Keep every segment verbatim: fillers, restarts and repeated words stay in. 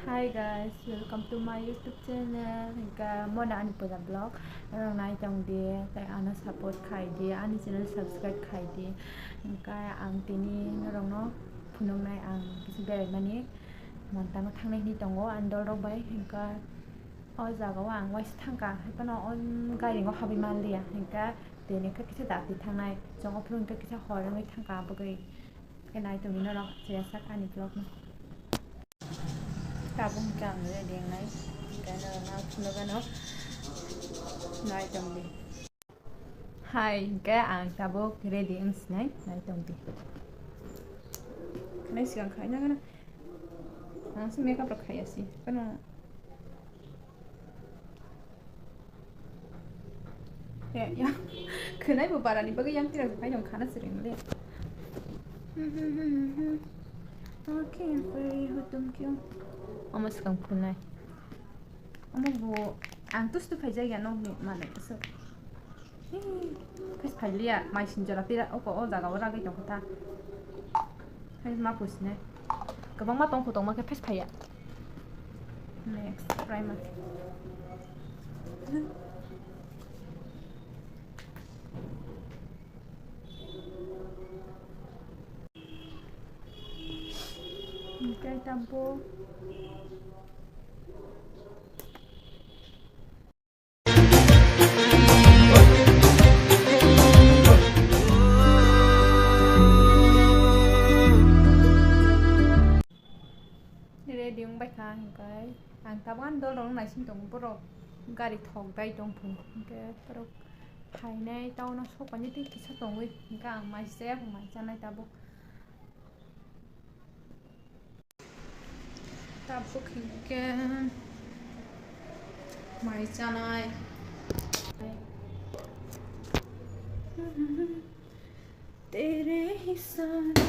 Hi guys, welcome to my YouTube channel. Hingke mona ani puja vlog. Norok nai tong di, tei ano support khai di, ani channel subscribe khai di. Hingke ang tini norokno phunuknai ang kisa beraimani. Montano thangnai hinwi tongo ani dolrok bai. Hingke o jaga o ang waisa thangkha, haiphano o gari o habwi manliya. Hingke tini khe kisa dati thangnai. Chwng o phuru hingke kisa hor wngwi thangkha aboni bagwi. Khe nai tongdi norok, cheyasak ani vlog no. Tabuk hwnkhe ang ready wngnai, hwnkhe norok no phunukgano nai tongdi. Hai, hwnkhe ang tabuk ready wngsinai, nai tongdi. Khwnai swkang khai nangano. Ang se makeup rok khaiya se, phano. Ya, ya. Khwnai bo barani bagwi yang tira khai dong khana siring le. Okay, okay, hutum kyo. Omo swkang phunai. Omo bo ang tustu phaijak ya nokni manwi so. Phai phailiya, mai sinjora tira oko o jaga o ragwi tongkha ta. Hai ma pusne. Kwbangma tongkho tongma khe phai phaiya. Next primer. Hingke tabuk. Ready wngbaikha hingke ang tabuk ani dolrok naising tongo, borok gari thok dai tongphuru hingke borok phainai town o sokphainai tei kisa tongwi hingke ang mai se mai chanai tabuk. Tabuk hinkhe mai chanai. Tere hi saath.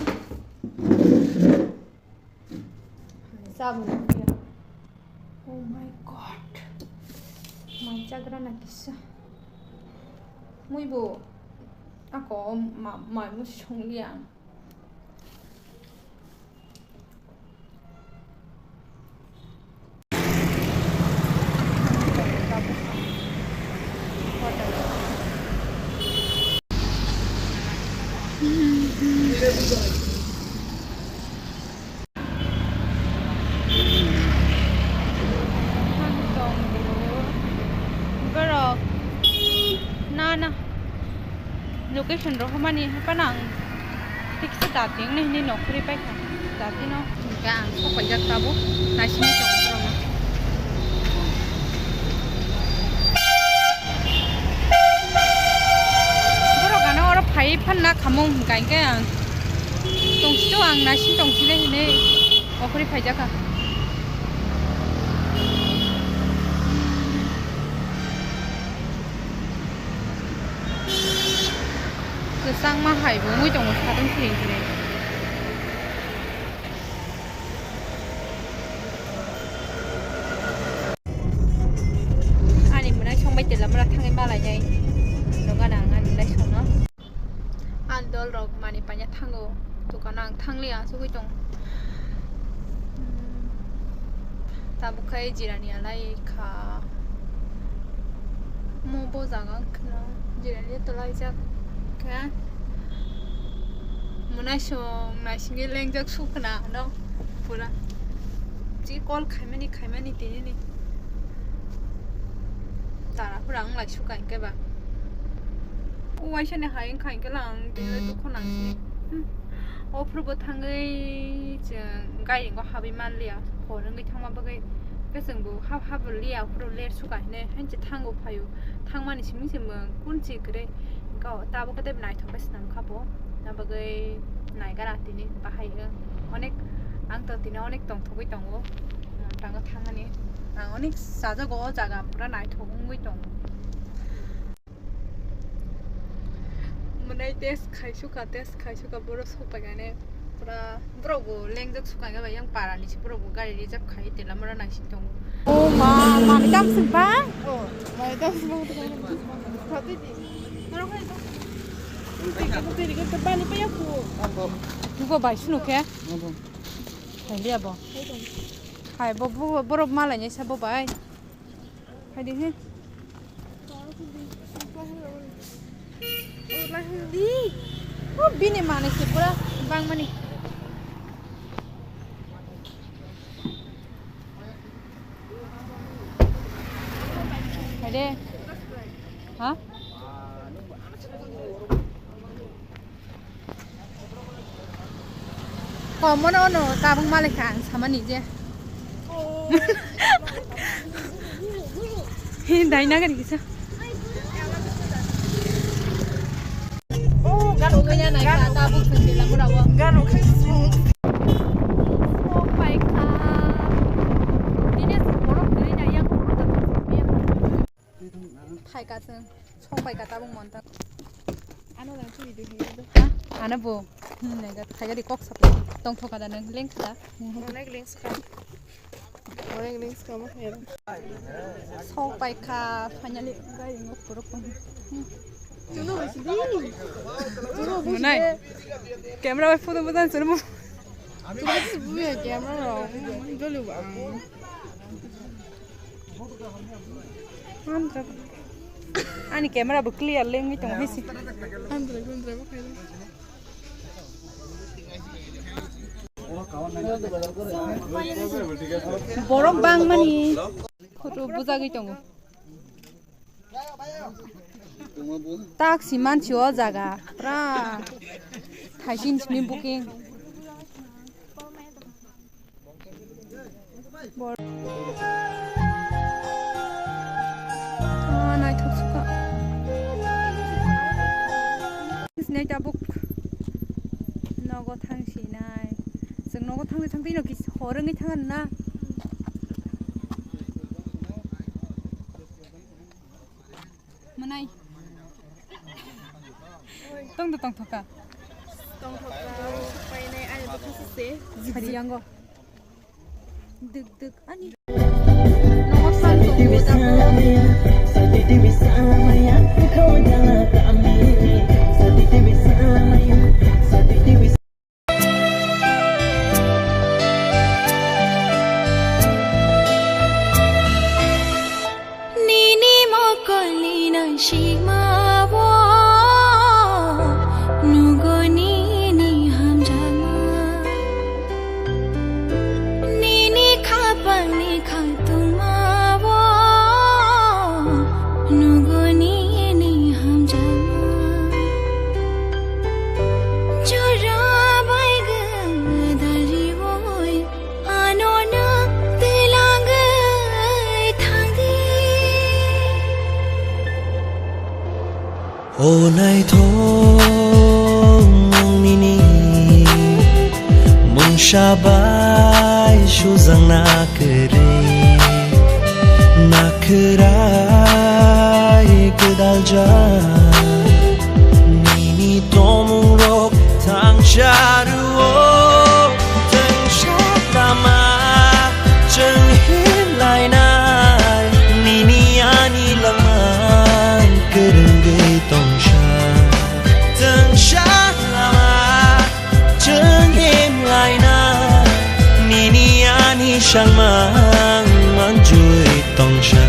Sabun. Oh my God. Mai chagra na kisa. Mui bo ako ma, mai mui songliya. Borok na na location rohormani haphano ang tiksa dating hinwi nokhorwi paikha. Datino hwnkhe ang sok paijak tabuk naisingwi tongo borokno. Borok ano oro phaiwi phanna khamung hwnkha hwnkhe ang tongsido ang naising tongsinai hinwi okhorwi phaijakha. Kwchangma hai bo wngwi tongo satung siring siring. Ani mwnai songbai tela mura thangwi malainai. Nokha nang ani mwnai songno. Ani dol rok mani paina thango. Dukano ang thangliya asugwi tong. Tabuk khai jirani alai kha. Mo bo jaga khna jirani tolaijak kha. Mwnai song naisingwi lengjak sukna no pura. Chi call khaimani khaimani tinini. Tara pura wng lai suka hinkhe ba. O waisa ni hai wngkha hinkhe lang tini le dukho nang sini. Hmm. O phuru bo thangwi chwng gairing o habwi manliya. Hor wngwi thangma bagwi. Khe chwng bo hab hab liya phuru ler suka hinwi hanchi thango phaio. Thangmani simi se mung kunchi kwrwi. Hinkhe o tabuk khe tei naithok khe swnam kha bo. Abagwi naigara tini bahai wng. Onek ang to tini onek tongthogwi tongo. Tango thangmani. Ang onek sajago o jaga pura naithok wngwi tongo. Mwnai test khaisukha, test khaisukha, borok sokpaikani pura borok bo lengjak sukha hinkhe bai yang parani se borok bo gari reserve khai tela mura naising tongo. O ma, mani dam sing ba? O, mani dam sing ba. Phatwi di. Norok hai to. Twi rikhe, twi rikhe, bani paya khu. Abo. Tubo bai sunu khe? Abo. Hai liya bo. Hai, bo, bo, borok malainai sa bo bai. Hai di he. Oh, bini manai se pura bangmani. Hai de. Ha? Komono ono tabuk malai kha ang samani je. Hi, dai na gani kisa. Oh, gano kanya nai ka tabuk sendela mura wo. Gano kanya. Oh my God. Ini sih borok kiri na yang borok tak. Phaika chwng, sok paika tabuk monthang. Ano lang chini di hinwi do. Ha? Ano bo. Hmm, nai ga, thaiga di kok sap. Tong thoka da nang leng kha. Onek leng ska. Onek leng ska ma khair. Sok paika finally gai ngok purok pon. Chuno bisi di. Chuno bisi. Munai. Camera bai photo bodan chuno. Chuno bisi bu ya camera ro. Dolu ba. Andra. Ani camera bo clear lengwi tongo hai se. Andra, andra bo khaina. Borok bangmani photo bujagwi tongo. Tak si mansi o jaga pura thaising simi booking. Bor-, ah, naithok sukha. Sinai tabuk nogo thang sinai. Chwng nogo thangwi thangwi no kis-, hor wngwi thangan na. Mwnai. Tong do tong thoka. Tong thoka, painai ani bwkha se se. Hari yango. Duk duk ani. Nogo thang tongo da. Nini mokolni nangsikmao nugo nini hamjakma. Nini khapangni khangtungmao nugo nini hamjakma. Jora bai gadalioi ano nwng twilangwi thangdi. O naithok nwng nini mungsa bai sujak na kwrwi, na kwrai gwdaljak nini tongmungrok thangsa rwo. Twngsa lama chwng himlainai, nini ani langmang kwrwngwi tongsa. Twngsa lama chwng himlainai, nini ani sangmang manjui tongsa.